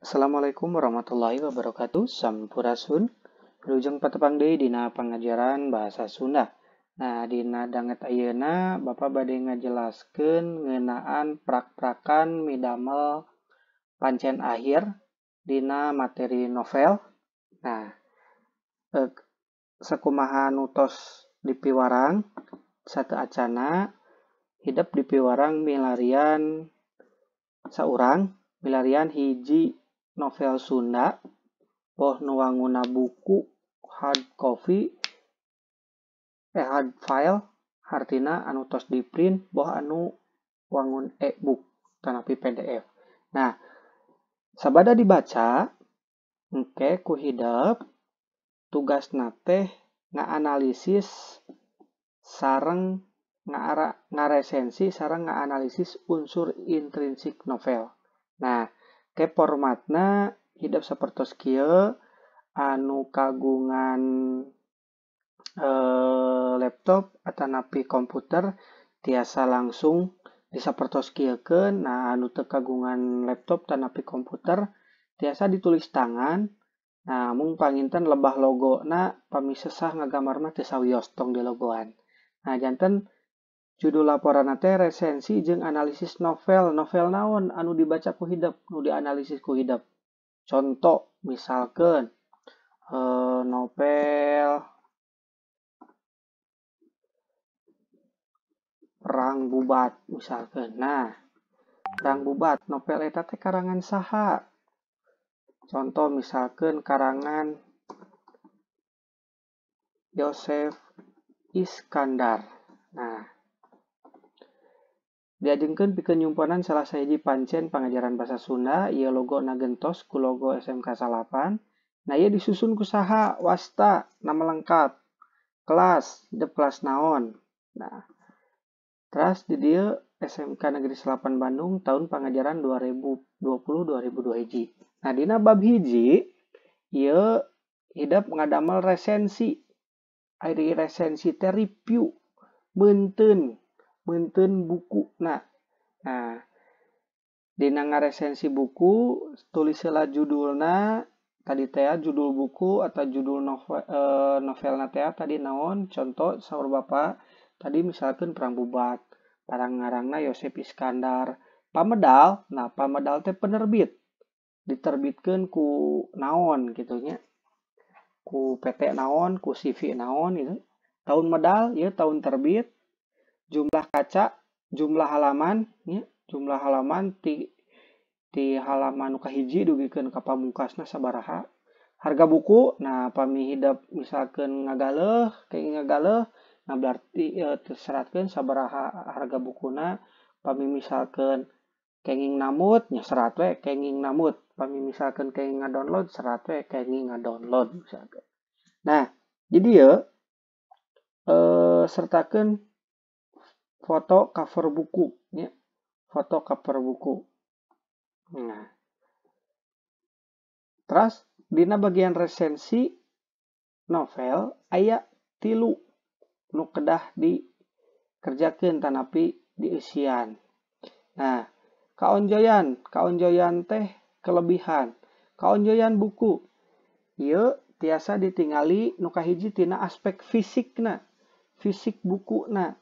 Assalamualaikum warahmatullahi wabarakatuh. Sampurasun. Wilujeng patepang deui dina pangajaran bahasa Sunda. Nah, dina danget ayeuna Bapak bade ngajelaskeun ngeunaan prak-prakan midamel pancen akhir dina materi novel. Nah, sakumaha nu tos dipiwarang sateuacana hidep dipiwarang milarian saurang, milarian hiji novel Sunda boh nu wanguna buku hard copy hard file hartina anu tos diprint boh anu wangun e-book tanapi PDF. Nah, sabada dibaca engke ku hidep tugasna teh ngaanalisis sareng ngaresensi sareng ngaanalisis unsur intrinsik novel. Nah, ke formatna hidep sapertos kieu anu kagungan laptop atanapi komputer tiasa langsung disapertos kieukeun. Nah, anu teu kagungan laptop tanapi komputer tiasa ditulis tangan. Nah, mung panginten lebah logona pami sesah ngagambar mah teu sawios tong dilogoan. Nah, janten judul laporanna teh resensi jeung analisis novel. Novel naon anu dibaca ku hidep, nu dianalisis ku hidep. Contoh misalkeun novel Perang Bubat misalkeun. Nah, Perang Bubat novel eta teh karangan saha? Contoh misalkeun karangan Yosef Iskandar. Nah, diajengkeun pikeun nyumponan salah sahiji pancen pangajaran bahasa Sunda, ieu logona gentos ku logo SMK 9. Nah, ieu disusun ku saha? Wasta, nama lengkap, kelas, hidep kelas naon. Nah, teras di dieu SMK Negeri 8 Bandung tahun pangajaran 2020-2021. Nah, dina bab hiji ieu hidep ngadamel resensi. Ari resensi teh review meunteun buku. Nah, dina ngaresensi buku tulis heula judulna tadi teh judul buku atau judul novel, novelna teh tadi naon. Contoh saur Bapak tadi misalkan Perang Bubat, parang ngarangna Yosef Iskandar. Pamedal, nah pamedal teh penerbit, diterbitkeun ku naon gitu nya, ku PT naon, ku CV naon gitu. Tahun medal ya tahun terbit, jumlah kaca, jumlah halaman ya, jumlah halaman ti halaman nu kahiji dugikeun ka pamungkasna sabaraha. Harga buku, nah pami hidep misalkeun ngagaleuh, kenging ngagaleuh, nah berarti terseratkeun sabaraha harga bukuna. Pami misalkeun kenging namut nya serat we kenging namut, pami misalkeun kenging ngadownload serat we kenging ngadownload misalkeun. Nah, jadi ye sertakeun foto cover buku ya, foto cover buku. Nah, terus dina bagian resensi novel aya 3 nu kedah dikerjakeun tanapi dieusian. Nah, kaonjoyan teh kelebihan. Kaonjoyan buku ieu tiasa ditingali nu kahiji tina aspek fisikna, fisik bukuna.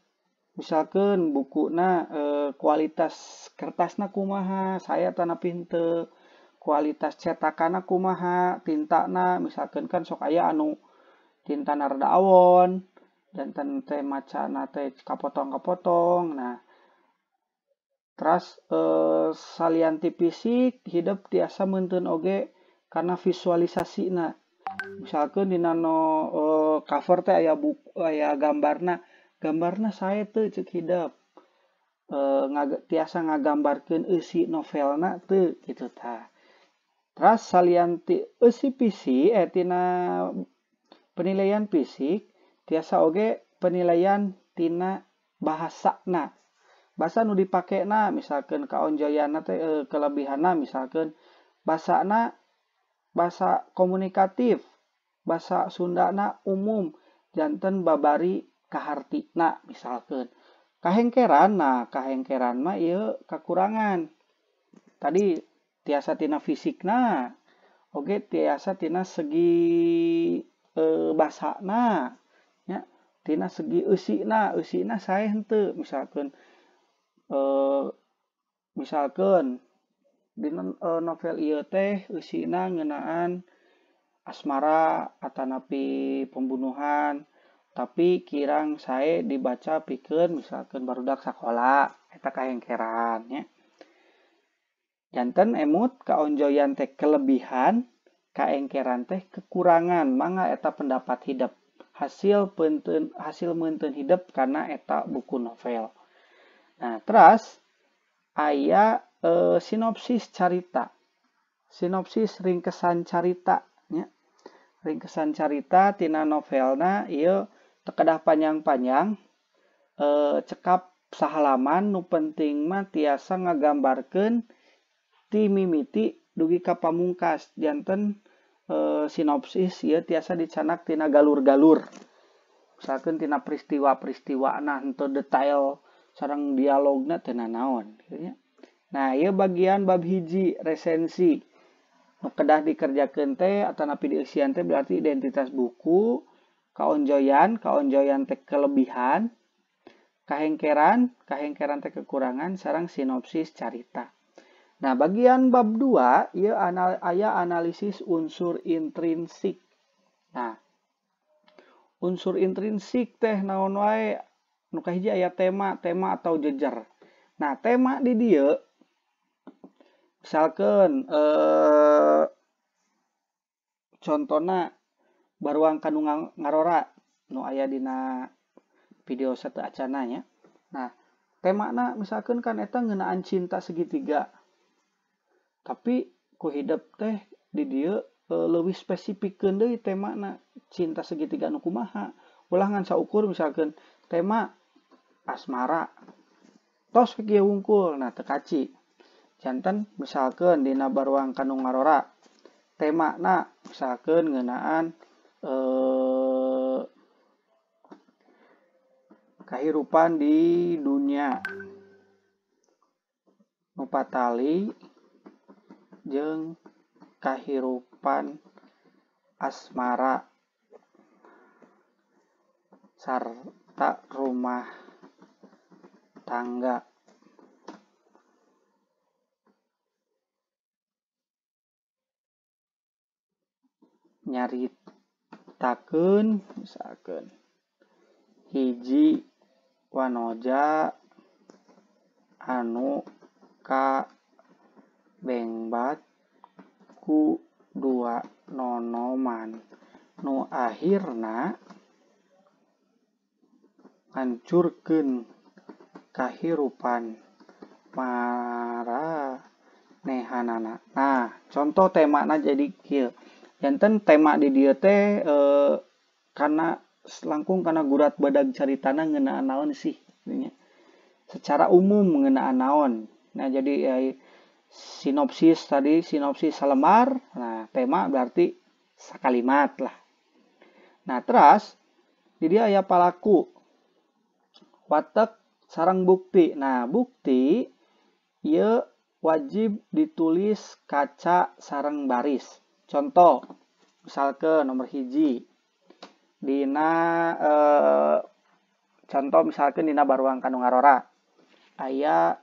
Misalkeun bukuna kualitas kertasna kumaha, saya tanapi henteu, kualitas cetakanna kumaha, tintana misalkeun kan sok aya anu tintana rada awon, janten teh macana teh kapotong-kapotong. Nah, teras salian ti fisik hidep tiasa meunteun oge karena visualisasina. Misalkeun dina no cover teh aya buku, aya gambarna, gambarna sae teu ceuk hidep. Tiasa ngagambarkeun eusi novelna teu kitu tah. Teras salian ti eusi fisik tina penilaian fisik tiasa oge penilaian tina bahasana. Bahasa nu dipakena misalkeun kaonjoyanna teh kelebihanna misalkeun basana bahasa komunikatif, bahasa Sundana umum janten babari kahartina misalkeun. Kahengkeran, nah kahengkeran mah ieu kakurangan. Tadi Tiasa tina fisikna, oge tiasa tina segi basana nya, tina segi eusina, eusina sae henteu misalkeun misalkeun dina novel ieu teh eusina ngeunaan asmara atanapi pembunuhan, tapi kirang sae dibaca pikeun misalkeun barudak sakola eta kahengkeran nya. Janten emut kaonjoyan teh kelebihan, kaengkeran teh kekurangan. Mangga eta pendapat hidep, hasil peunteun, hasil meunteun hidep karena eta buku novel. Nah, teras aya sinopsis carita, sinopsis ringkesan carita nya. Ringkesan carita tina novelna ieu teu kedah panjang-panjang, cekap sahalaman, nu penting mah tiasa ngagambarkeun ti mimiti dugi ka pamungkas. Janten sinopsis ieu tiasa dicanak tina galur-galur, misalkeun tina peristiwa-peristiwa, nah henteu detail sareng dialogna teu nanaon kitu nya. Nah, ieu bagian bab hiji resensi. Nu kedah dikerjakeun teh atanapi dieusian teh berarti identitas buku, kaonjoyan, kaonjoyan teh kelebihan, kahengkeran, kahengkeran teh kekurangan, sareng sinopsis carita. Nah, bagian bab 2 ieu aya analisis unsur intrinsik. Nah, unsur intrinsik teh naon wae? Nu kahiji aya tema, tema atau jejer. Nah, tema di dieu misalkeun contona Baruang Kanu Ngarora nu aya dina video sateuacana nya. Nah, temana misalkeun kan eta ngeunaan cinta segitiga. Tapi ku hidep teh di dieu leuwih spesifikeun deui temana cinta segitiga nu kumaha. Ulah ngan saukur misalkeun tema asmara tos kieu wungkul, nah teu kaci. Janten misalkeun dina Baruang Kanu Ngarora temana misalkeun ngeunaan kahirupan di dunia nu patali jeung kahirupan asmara sarta rumah tangga. Nyaritakeun misalkeun hiji wanoja anu ka bengbat ku dua nonoman nu akhirna ngancurkeun kahirupan maranehanana. Nah, contoh temana jadi kieu. Janten tema di dieu teh kana langkung kana gurat badag caritana ngeunaan naon sih nya. Secara umum ngeunaan naon. Nah, jadi ya, sinopsis tadi, sinopsis salembar, nah tema berarti sakalimat lah. Nah, teras di dieu aya palaku, watek sareng bukti. Nah, bukti ieu wajib ditulis kaca sareng baris. Contoh, misalkan nomor hiji dina contoh misalkan dina Baruang Kanu Ngarora aya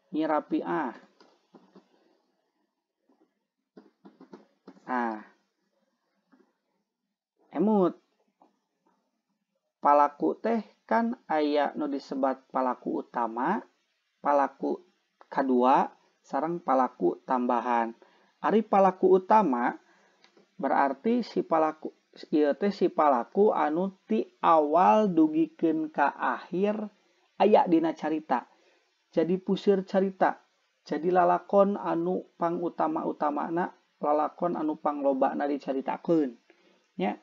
Nyi Rapiah. Nah, emut palaku teh kan aya nu disebat palaku utama, palaku kadua, sareng palaku tambahan. Ari palaku utama berarti si palaku ieu teh si palaku anu ti awal dugikeun ka akhir aya dina carita. Jadi pusir carita, jadi lalakon anu pang utama-utamana, lalakon anu panglobana dicaritakeun nya.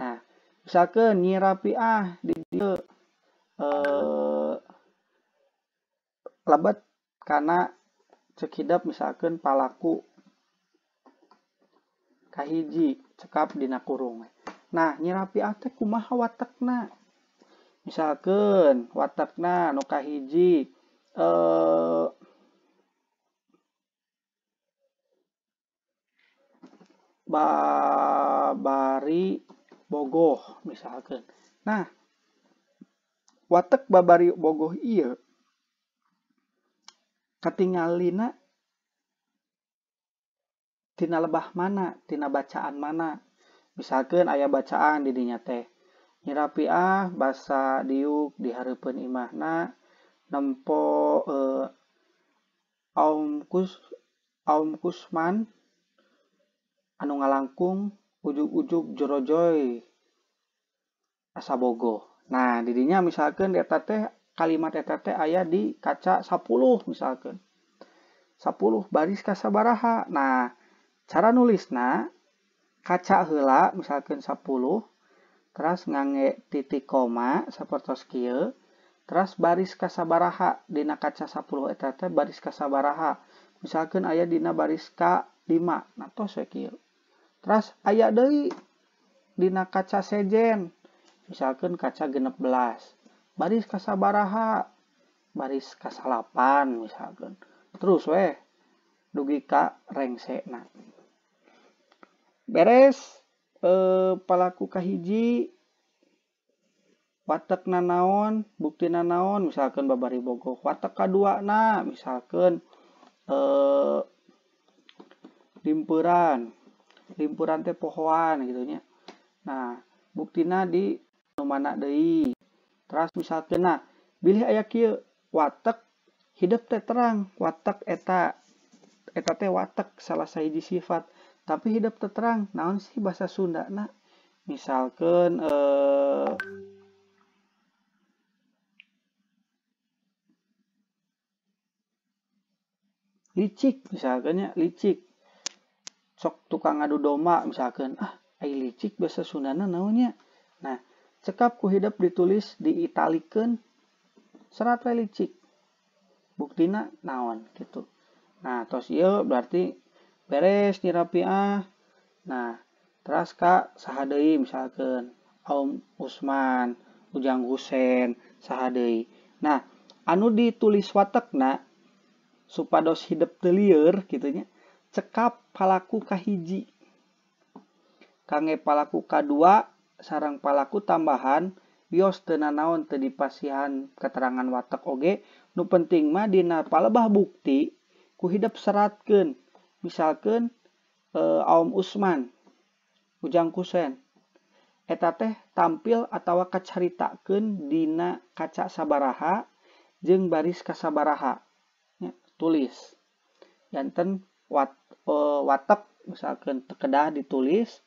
Nah, misalkeun Nyi Rapiah di dieu lebet kana cek hidep misalkeun palaku kahiji cekap dina kurung. Nah, Nyi Rapiah teh kumaha watekna? Misalkeun watekna nu kahiji babari bogoh misalkan. Nah, watek babari bogoh ieu katingalina tina lebah mana, tina bacaan mana. Misalkan aya bacaan di dinya teh Nyi Rapiah basa diuk di hareupeun imahna nempo Aum Kusman anu ngalangkung ujug-ujug jorojoy asa bogoh. Nah, di dinya misalkan eta teh kalimat eta teh aya di kaca 10 misalkan. 10 baris ka sabaraha. Nah, cara nulisna kaca heula misalkan 10 terus ngangge titik koma sapertos kieu terus baris ka sabaraha dina kaca 10 eta teh baris ka sabaraha misalkan aya dina baris ka 5 nah tos we kieu. Terus aya deui dina kaca sejen misalkan kaca 16 baris ka sabaraha baris ka 8 misalkan terus weh dugi ka rengsena. Beres palaku kahiji watekna naon buktina naon misalkan babari bogoh. Watek kaduana misalkan limpuran teh pohoan gitu nya. Nah, buktina di nu mana deui. Terus misalkan nah bilih aya kieu watek hidep teh terang watek eta eta teh watek salah sahiji sifat tapi hidep teh terang naon sih bahasa Sundana misalkan licik misalkan nya licik sok tukang ngadu domba misalkan ai licik bahasa Sundana naonnya. Nah, cekap ku hidep ditulis diitalikeun serat we licik buktina naon gitu. Nah, tos ieu berarti beres Nyi Rapiah. Nah, terus ka saha deui misalkan Aum Usman, Ujang Husen, saha deui. Nah, anu ditulis watekna supados hidep teu lieur kitu nya cekap palaku kahiji kangge palaku kadua sareng palaku tambahan bios teu nanaon teu dipasihan keterangan watek oge nu penting mah dina palebah bukti ku hidep seratkeun misalkan Aum Usman Ujang Kusen eta teh tampil atawa kacaritakeun dina kaca sabaraha jeung baris kasabaraha nya, tulis janten watek misalkan kedah ditulis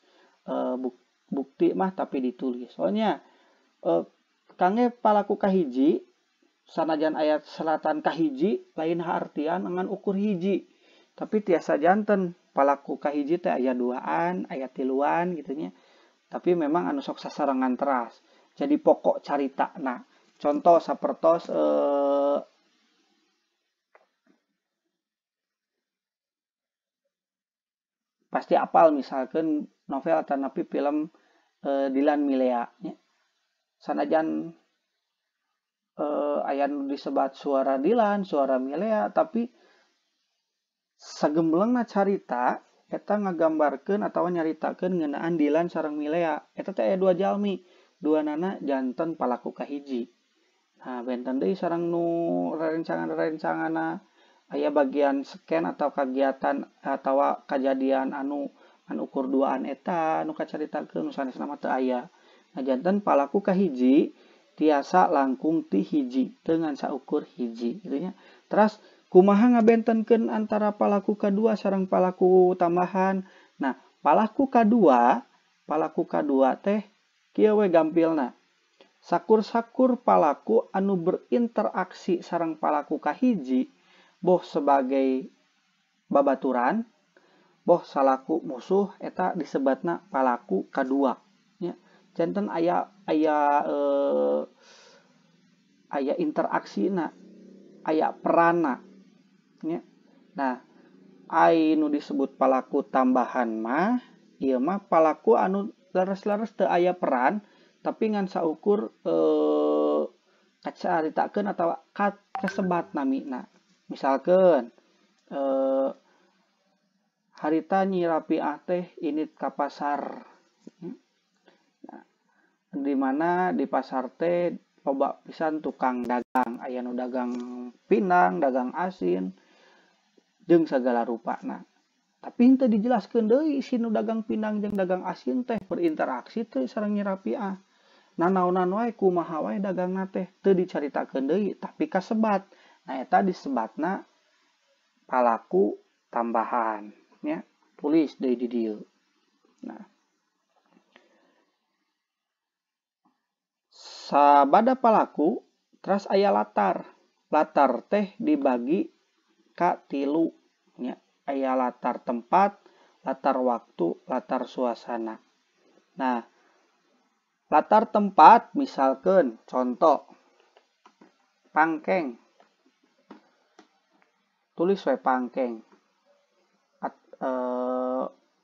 bukti mah tapi ditulis soalnya kangge palaku kahiji sanajan ayat selatan kahiji lain artian ngan ukur hiji tapi tiasa janten palaku kahiji teh aya duaan aya tiluan gitu nya tapi memang anu sok sasarengan teras jadi pokok carita. Nah, contoh sapertos pasti apal misalkan novel atau napi film Dilan Milea nya. Sanajan aya nu disebat suara Dilan, suara Milea tapi sagemblengna carita eta ngagambarkeun atawa nyaritakeun ngeunaan Dilan sareng Milea. Eta teh aya dua jalmi, dua nana janten palaku kahiji. Nah, benten deui sareng nu rerencangan-rerencanganna aya bagian scan atau kegiatan atawa kejadian anu ukur duaan eta anu kacaritakeun nu sanesna mah teu aya. Nah, janten palaku kahiji tiasa langkung ti hiji dengan saukur hiji gitu nya. Terus kumaha ngabentenkeun antara palaku kadua sareng palaku tambahan. Nah, palaku kadua teh kieu we gampilna. Sakur-sakur palaku anu berinteraksi sareng palaku kahiji boh sebagai babaturan boh salaku musuh eta disebatna palaku kadua nya. Janten aya aya interaksina, aya perana nya. Nah, ai nu disebut palaku tambahan mah ieu mah palaku anu leres-leres teu aya peran tapi ngan saukur kacaritakeun atawa kasebat namina. Misalkan Harita Nyi Rapiah teh init ka pasar. Nah, di mana di pasar teh loba pisan tukang dagang, aya nu dagang pinang, dagang asin, jeung sagala rupana. Tapi henteu dijelaskeun deui si nu dagang pinang jeung dagang asin teh berinteraksi teh sareng Nyi Rapiah. Nanaonan wae kumaha wae dagangna teh teu dicaritakeun deui tapi kasebat. Nah eta disebatna palaku tambahan nya, tulis deui di dieu. Nah, sabada palaku teras aya latar. Latar teh dibagi ka tilu nya. Aya latar tempat, latar waktu, latar suasana. Nah, latar tempat misalkan contoh pangkeng. Tulis we pangkeng.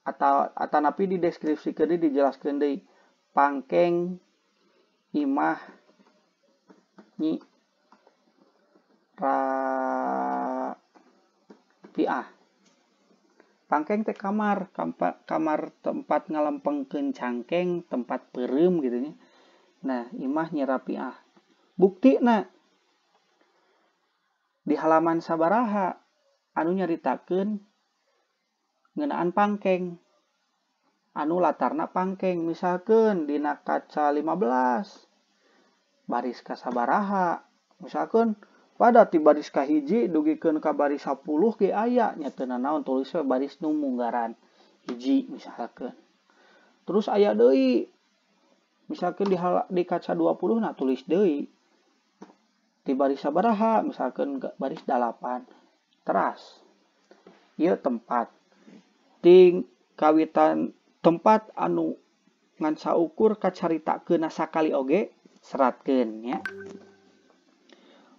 Atau atanapi dideskripsikeun deui, dijelaskeun deui pangkeng imah Nyi Rapiah. Pangkeng teh kamar, kamar tempat ngalempengkeun cangkeng, tempat peureum gitu nya. Nah, imah Nyi Rapiah. Buktina di halaman sabaraha anu nyaritakeun ngeunaan pangkeng. Anu latarna pangkeng, misalkeun dina kaca 15 baris ka sabaraha, misalkeun pada ti baris ka hiji dugikeun ka baris 10 ge aya nya teu nanaon, tulis we baris nu munggaran hiji misalkeun. Terus aya deui misalkeun di kaca 20 nah tulis deui ti baris sabaraha, misalkeun baris 8. Teras ieu tempat ting kawitan tempat anu ngan saukur kacaritakeun sakali oge seratkeun nya.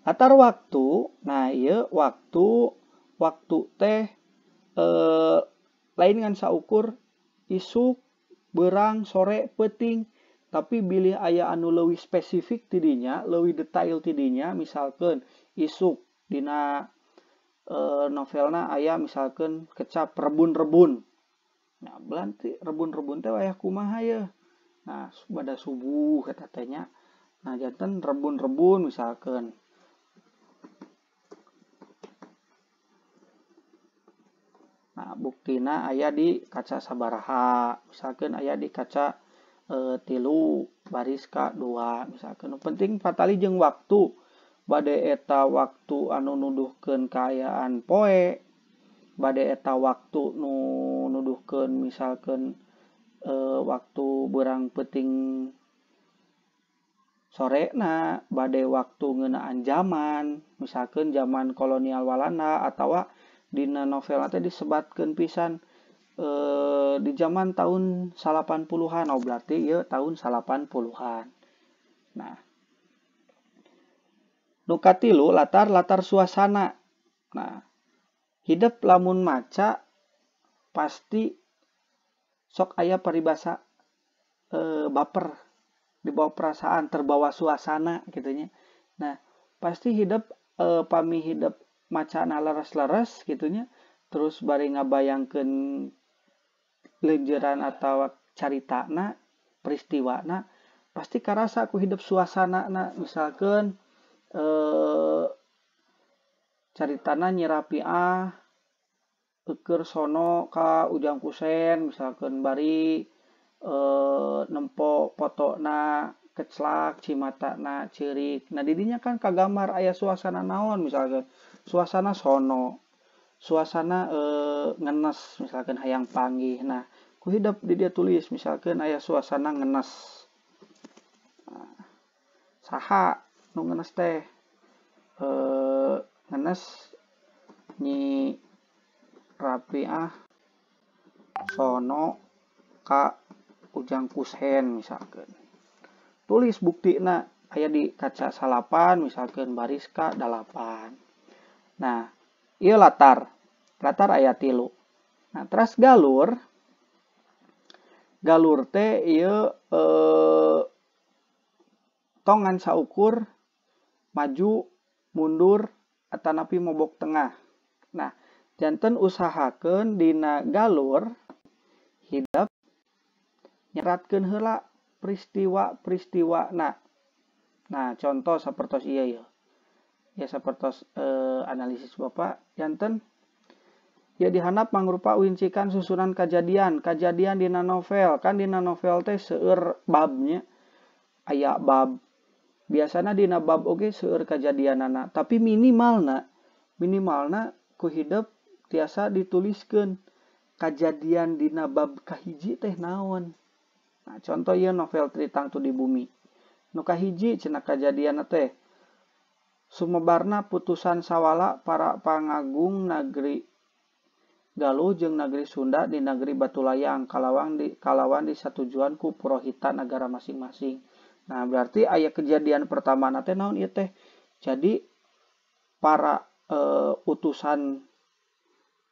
Latar waktu, nah ieu waktu teh lain ngan saukur isuk, berang, sore, peuting, tapi bilih aya anu leuwih spesifik tidinya, leuwih detail tidinya, misalkeun isuk dina novelna aya misalkeun kecap rebun-rebun. Nah, berarti rebun-rebun teh wayah kumaha yeuh. Nah, pada subuh eta teh nya. Nah, janten rebun-rebun misalkeun. Nah, buktina aya di kaca sabaraha, misalkan aya di kaca 3 baris ka 2 misalkan. Nu penting patali jeung waktu, bade eta waktu anu nuduhkeun kaayaan poe, bade eta waktu nu nuduhkeun misalkan waktu beurang peuting sorena, bade waktu ngeunaan zaman, misalkan zaman kolonial Walanda atawa dina novel teh disebatkeun pisan di zaman tahun 80-an, oh berarti ieu tahun 80-an. Nah, nu katilu latar suasana. Nah, hidup lamun maca pasti sok aya paribasa baper, dibawa perasaan, terbawa suasana gitu nya. Nah, pasti hidup pami hidup macana leres-leres gitunya, terus bari ngabayangkeun lenjeran atau caritana, peristiwana, pasti karasa aku hidup suasana. Misalkan caritana Nyi Rapiah keur sono ka Ujang Kusen, misalkan bari nempo fotona keclak, cimatana ceurik. Nah, didinya kan kagambar aya suasana naon, misalkan suasana sono, suasana ngenes, misalkan hayang panggih. Nah, ku hidup di dia tulis misalkan aya suasana ngenes. Nah, saha nu ngenes teh? Ngenes Nyi Rapiah sono ka Ujang Kusen misalkan. Tulis buktina aya di kaca 9 misalkan baris ka 8. Nah, ieu latar. Latar aya 3. Nah, teras galur. Galur teh ieu tong ngan saukur maju, mundur, atanapi mobok tengah. Nah, Janten usahakeun dina galur hidep nyeratkeun heula peristiwa-peristiwana. Nah, contoh sapertos ieu ya. Ya sapertos analisis Bapak janten ya dihandap mangrupa wincikan susunan kajadian, kajadian dina novel. Kan dina novel teh seueur babnya, aya bab. Biasana dina bab oge seueur kajadianana, tapi minimalna ku hidep tiasa dituliskeun kajadian dina bab kahiji teh naon. Nah, contoh ieu novel Tritangtu di Bumi. Nu kahiji cenah kajadianna teh sumebarna putusan sawala para pangagung nagri Galuh jeung nagri Sunda di nagri Batulayang kalawan disatujuan ku purohita nagara masing-masing. Nah, berarti aya kejadian pertama teh naon ieu teh. Jadi para utusan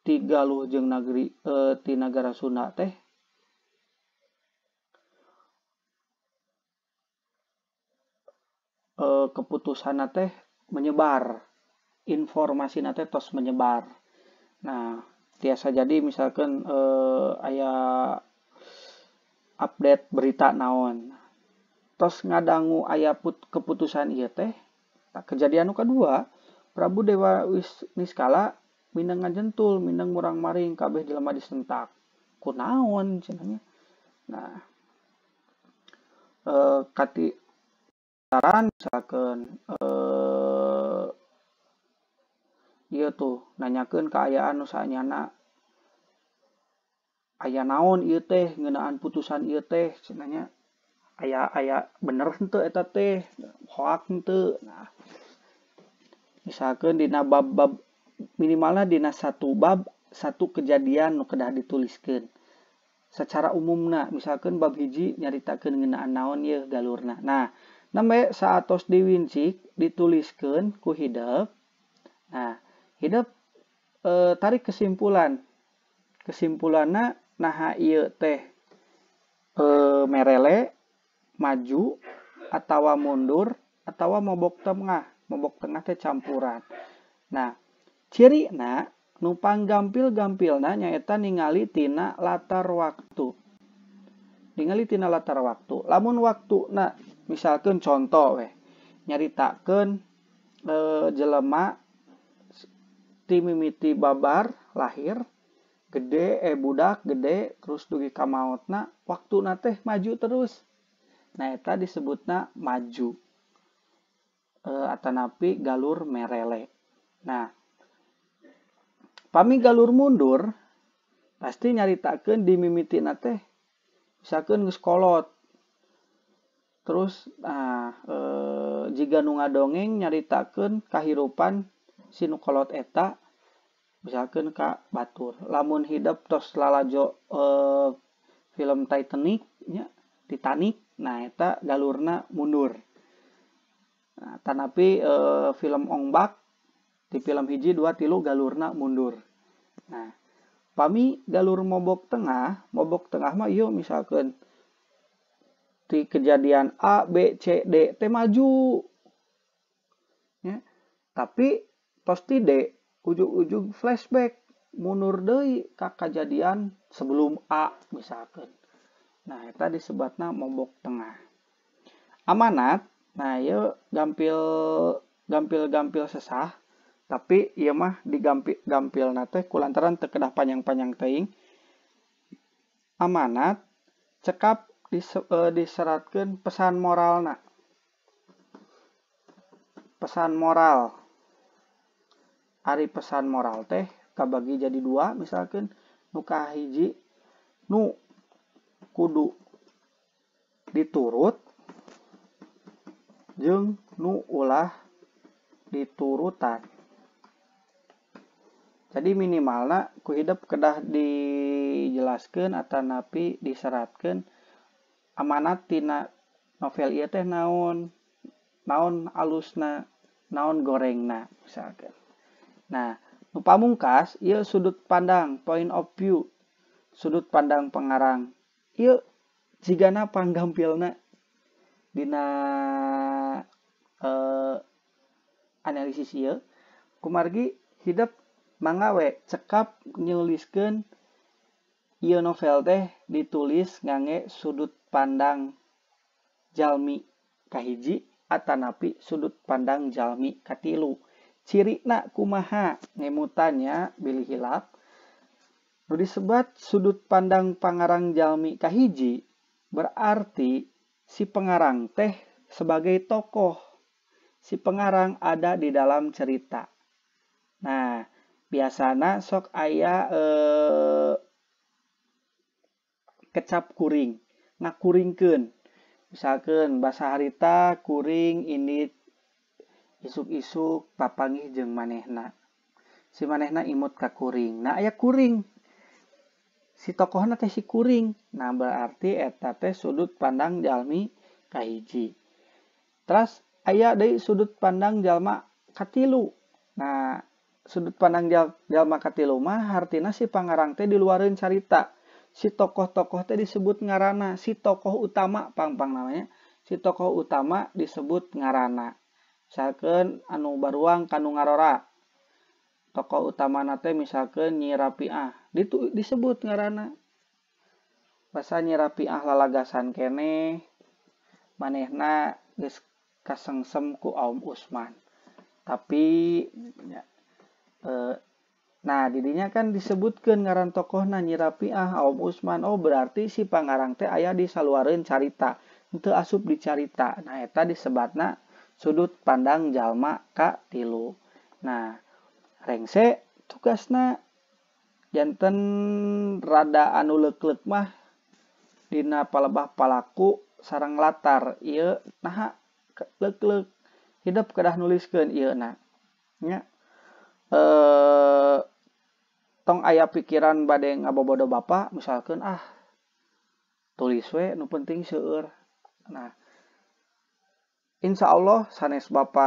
ti Galuh jeung nagri ti nagara Sunda teh keputusan teh menyebar, informasi teh tos menyebar. Nah, tiasa jadi misalkan aya update berita naon tos ngadangu aya keputusan ieu teh. Kejadian nu kadua, Prabu Dewa Niskala mindeng ngajentul, mindeng murang-maring kabeh jelema disentak. Kunaon cenah nya. Nah, kati saran misalkan ieu tuh nanyakeun kaayaan nu saanyana aya naon ieu teh ngeunaan putusan ieu teh cenah nya. Aya bener henteu eta teh, hoak henteu. Nah, misalkan dina bab-bab minimalna dina satu bab satu kejadian nu kedah dituliskeun secara umumna. Misalkan bab hiji nyaritakeun ngeunaan naon ieu galurna. Nah, nembe saatos diwincik dituliskeun ku hidep. Nah, hidep tarik kesimpulan. Kesimpulanna naha ieu teh merele, maju atawa mundur atawa mobok tengah. Mobok tengah teh campuran. Nah, cirina nu panggampil-gampilna nyaeta ningali tina latar waktu. Ningali tina latar waktu. Lamun waktuna misalkan contoh weh nyaritakeun jelema ti mimiti babar lahir gede budak gede terus dugi ka maotna, waktuna teh maju terus. Nah, eta disebutna maju atanapi galur merele. Nah, pami galur mundur pasti nyaritakeun di mimitina teh misalkeun geus kolot. Terus nah jiga nu ngadongeng nyaritakeun kahirupan si nu kolot eta misalkeun ka batur. Lamun hidep tos lalajo film Titanic nya, Titanic, nah eta galurna mundur. Nah, tanapi film Ong Bak di film hiji 2 3 galurna mundur. Nah, pami galur mobok tengah mah ieu misalkeun di kejadian A B C D teh maju. Ya, tapi tos ti D ujug-ujug flashback mundur deui ka kejadian sebelum A misalkeun. Nah, eta disebutna mobok tengah. Amanat, nah ieu gampil-gampil sesah, tapi ieu mah digampil-gampilna teh kulantaran teu kedah panjang-panjang teuing. Amanat cekap diseratkeun pesan moralna. Pesan moral. Ari pesan moral teh kabagi jadi dua, misalkan nu kahiji nu kudu diturut jeung nu ulah diturutan. Jadi minimalna ku hidep kedah dijelaskeun atanapi diseratkeun amanat tina novel ieu teh naon, naon alusna, naon gorengna misalkan. Nah, nu pamungkas ieu sudut pandang, point of view, sudut pandang pengarang. Ieu jigana panggampilna dina analisis ieu kumargi hidep Mangga we cekap nyuliskeun ieu novel teh ditulis ngangge sudut pandang jalmi kahiji atanapi sudut pandang jalmi katilu. Cirina kumaha ngemutannya bilih hilap. Nu disebat sudut pandang pangarang jalmi kahiji berarti si pengarang teh sebagai tokoh. Si pengarang ada di dalam cerita. Nah, biasana sok aya kecap kuring, ngakuringkeun. Misalkan basa harita kuring ini isuk-isuk papanggih jeung manehna. Si manehna imut ka kuring. Nah, aya kuring. Si tokohna teh si kuring. Nah, berarti eta teh sudut pandang jalmi kahiji. Terus aya deui sudut pandang jalma katilu. Nah, sudut pandang jalma katilu mah hartina si pangarang teh diluareun carita. Si tokoh-tokoh teh disebut ngarana, si tokoh utama pang-pang namanya. Si tokoh utama disebut ngarana. Misalkan anu baruang kanu ngarora. Tokoh utamana teh misalkan Nyi Rapiah, disebut ngarana. Basa Nyi Rapiah lalagasan keneh manehna geus kasengsem ku Aum Usman. Tapi nah didinya kan disebutkeun ngaran tokohna Nyi Rapiah, Aum Usman. Oh berarti si pangarang teh aya di saluareun carita, henteu asup di carita. Nah eta disebatna sudut pandang jalma katilu. Nah rengse tugasna janten rada anu leuk-leuk mah dina palebah palaku sareng latar ieu naha leuk-leuk hidep kedah nuliskeun ieu na nya. Tong aya pikiran bade ngabobodo bapa misalkan ah tulis we nu penting seueur. Nah insya Allah sanes bapa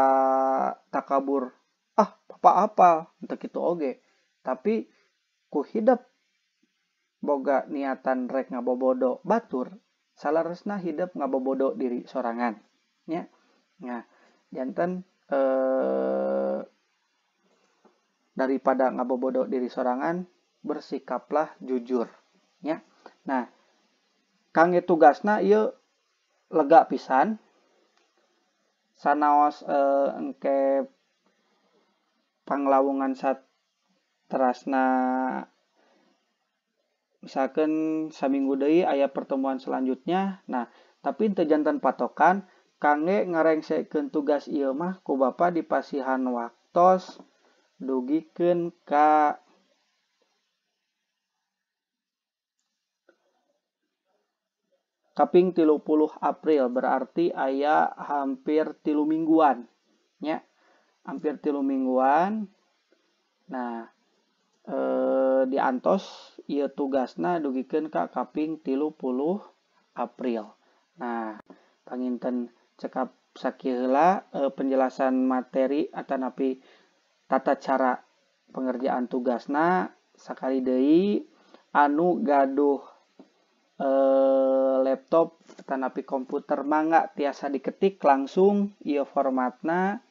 takabur ah bapa apal henteu kitu oge, tapi ku hidep boga niatan rek ngabobodo batur salaresna hidep ngabobodo diri sorangan nya. Nah janten daripada ngabobodo diri sorangan bersikaplah jujur nya. Nah kangge tugasna ieu lega pisan sanaos engke panglawungan saterasna misalkan saminggu deui aya pertemuan selanjutnya. Nah tapi teu janten patokan kangge ngarengsekeun tugas ieu mah ku bapa dipasihan waktos dugikeun ka kaping 30 April, berarti aya hampir 3 mingguan nya, hampir 3 mingguan. Nah diantos ieu tugasna dugikeun ka kaping 30 April. Nah panginten cekap sakieu heula penjelasan materi atanapi tata cara pengerjaan tugasna. Sakali deui anu gaduh laptop atanapi komputer mangga tiasa diketik langsung ieu formatna.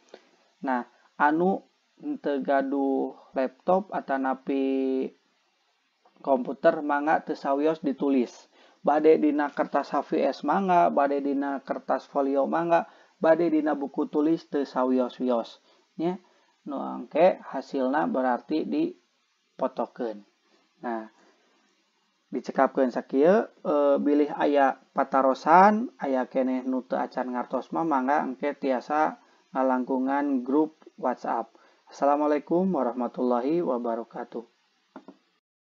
Nah anu henteu gaduh laptop atanapi komputer mangga teu sawios ditulis. Bade dina kertas HVS mangga, bade dina kertas folio mangga, bade dina buku tulis teu sawios-wios nya. Nu angke hasilna berarti dipotokeun. Nah dicekapkeun sakieu bilih aya patarosan aya keneh nu teu acan ngartos mah mangga engke tiasa ngalangkungan grup WhatsApp. Assalamualaikum warahmatullahi wabarakatuh.